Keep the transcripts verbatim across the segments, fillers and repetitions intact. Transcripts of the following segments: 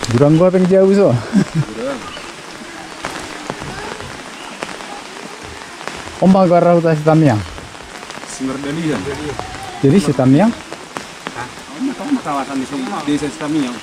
Gurang gua peng jauh so. On ma goarna huta Sitamiang. Simardalia. Jadi Sitamiang? Hah? On ma, on ma kawasan di si-, desa Sitamiang.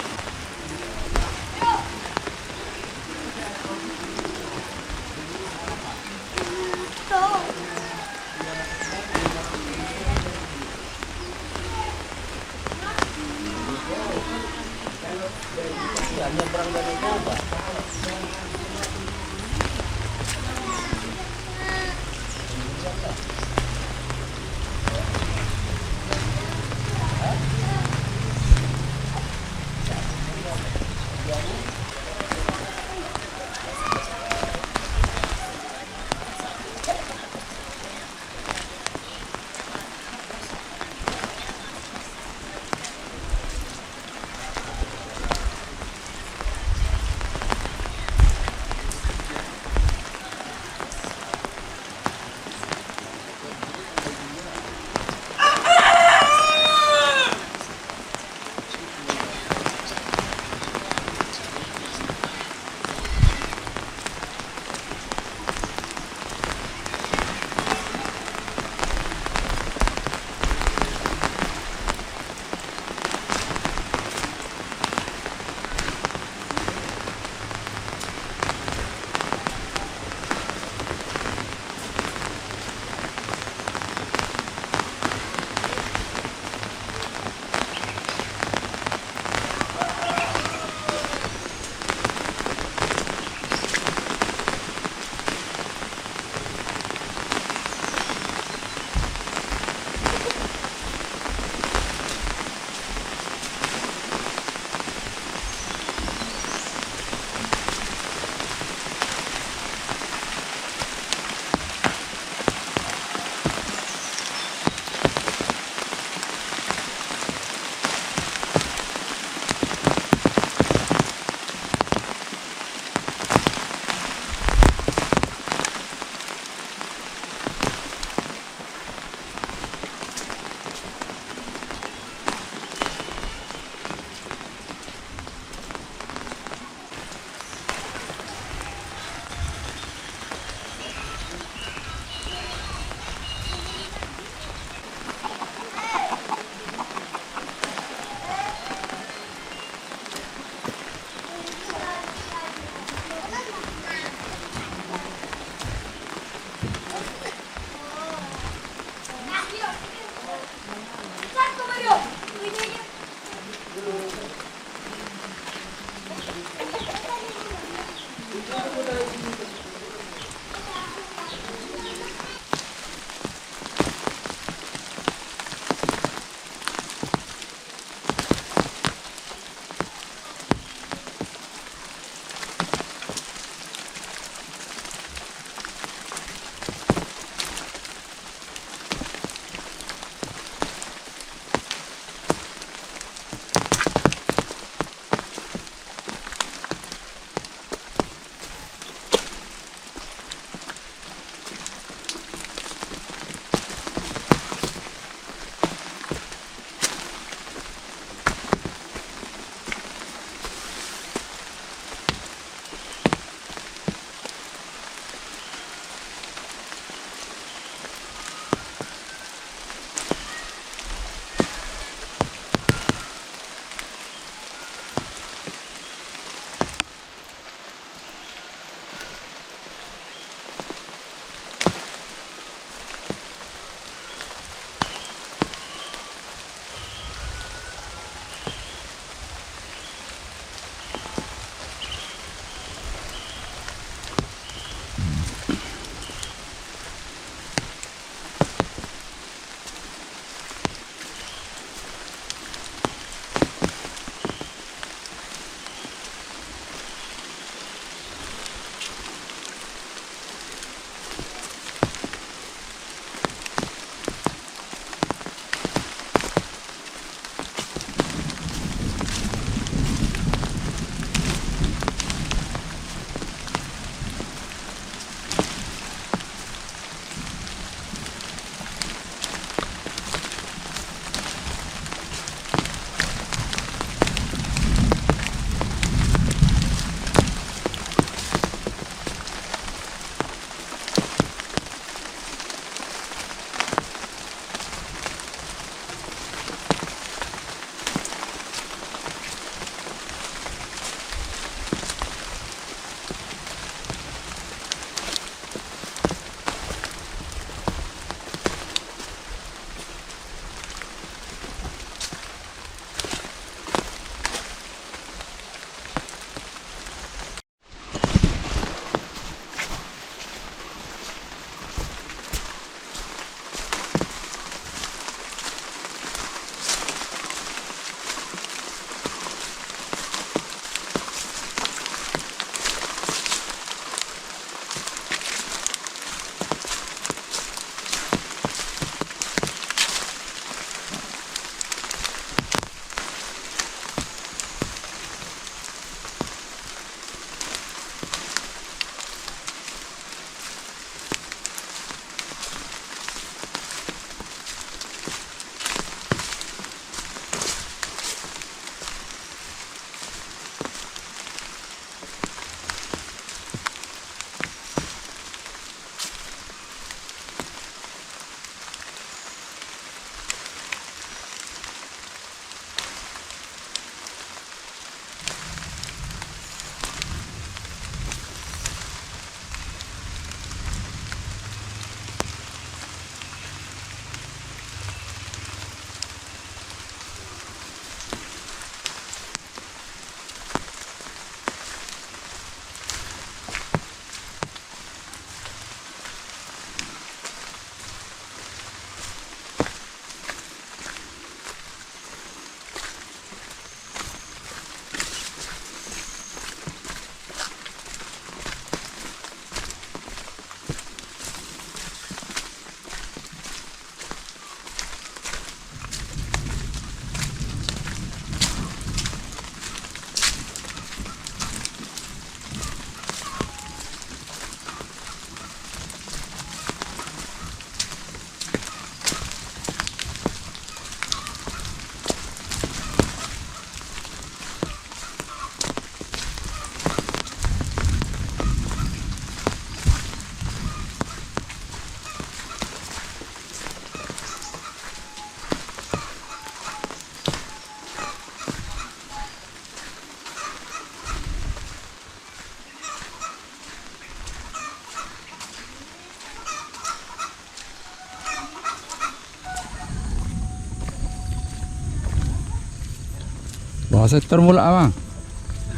Boasa tar mulak, Amang?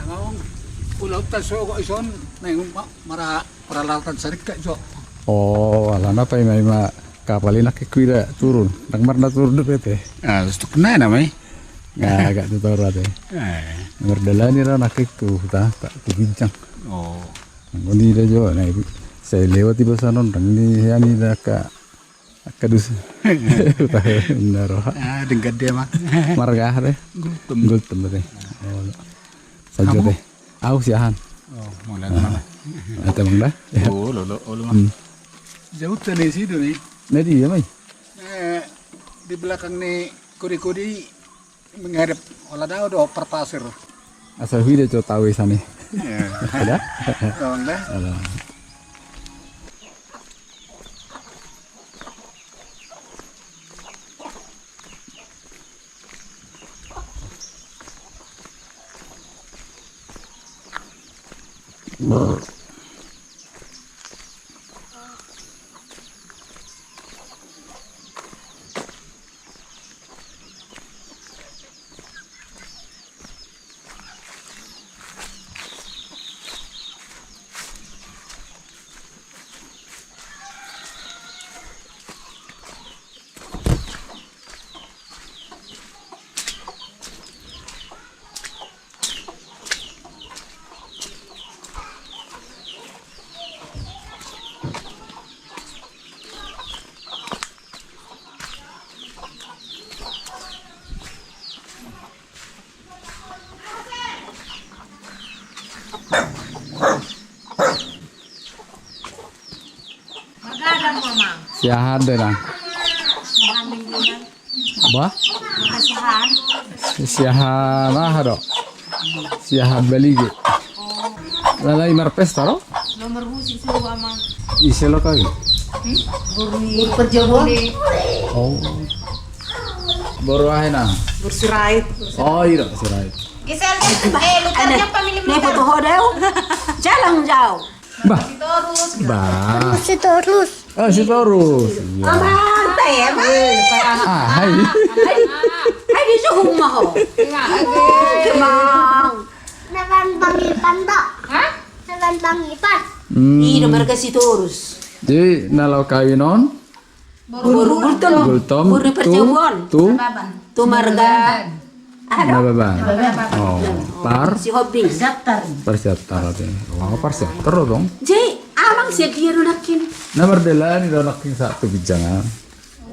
Amang, ulaonta so, ison, na mara, peralatan saringkat so. Oh, alana paima-ima kapal i nangkin huida turun. Ndang marna turun dope ate. Ah, stok na nama i. Nga agak tu toru ate. Eh. Mardalani ra nangkin tu huta, tu ginjang. Oh. Nangkin huida jo, na i. Sai lewat iba sanon, ndang ni hea ni da ka Angka dusun. Huta na roha. Ah, denggan dia, Mang. Marga aha te? Gultom. Gultom berarti. Oh. Sajo te. Au Siahaan. Oh, mulai mana? Ate Amang da? Oh, olo, olo, olo, Mang. Hmm. Jauh tadi situ nih. Na dia, Mai? Eh, di belakang nih kodi-kodi. Menghadap ola dao do parpasir. Asa huida jo tau i sani. Iya. Ada? Tolong deh. Ada. Siahaan do, Inang. Bah? Siahaan aha do? Siahaan balige. Alai marpesta do? Ise lo kami? Boru parjabuan. Oh. Boru aha, Inang? Boru Sirait. Oh, i do Sirait. Gisel, eh, lu tanya pemilih. Nih, foto ho dau. Jalan jauh. Bah. Sitorus. Bah. Sitorus. Ah, Sitorus. Iya. Amang, teh, Amang. Ah, hai. Hai. Hai, di suhung mah ho. Amang. Nawan Bang Ipan, Bang. Hah? Nawan Bang Ipan. Hmm. I do marga Sitorus. Jadi, na laho kawin on? Boru Gultom. Gultom. Boru tu, parjabuan. Tu? Tu marga. Aha do? Nababan. Nababan. Oh, par? Sihombing. Parsiaptar. Parsiaptar ate. Wah, parsiaptar do, Bang. Jadi, Amang sian dia do nangkin? Na mardalani do nangkin sahat tu ginjang an.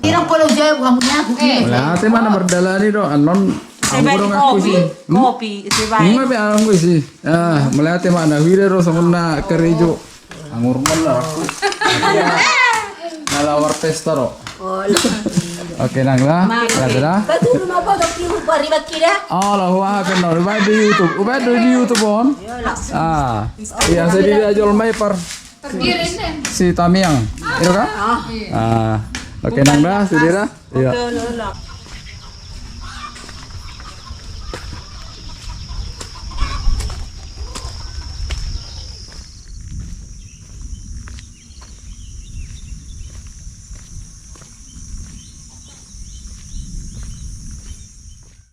Irang Pulau Jawa, bukan punya aku. Eh. Mauliate ma na mardalani do, annon. Anggo dong aku isi. Kopi, isi bae. Ima be anggo isi. Ah, mauliate ma na huida do songon na karejo. Anggur mall lah aku. Na laho marpesta do. Oke, Nang lah. Mauliate lah. Batu rumah potong di rumah ribat kira. Oh, lah, wah, kenal. Ubaen do YouTube. Ubaen do di YouTube on. Ah. Iya, saya di ajol mai par. Si Tamiang. Itu kan? Ah. Oke, Nang dah, sudah dah. Iya.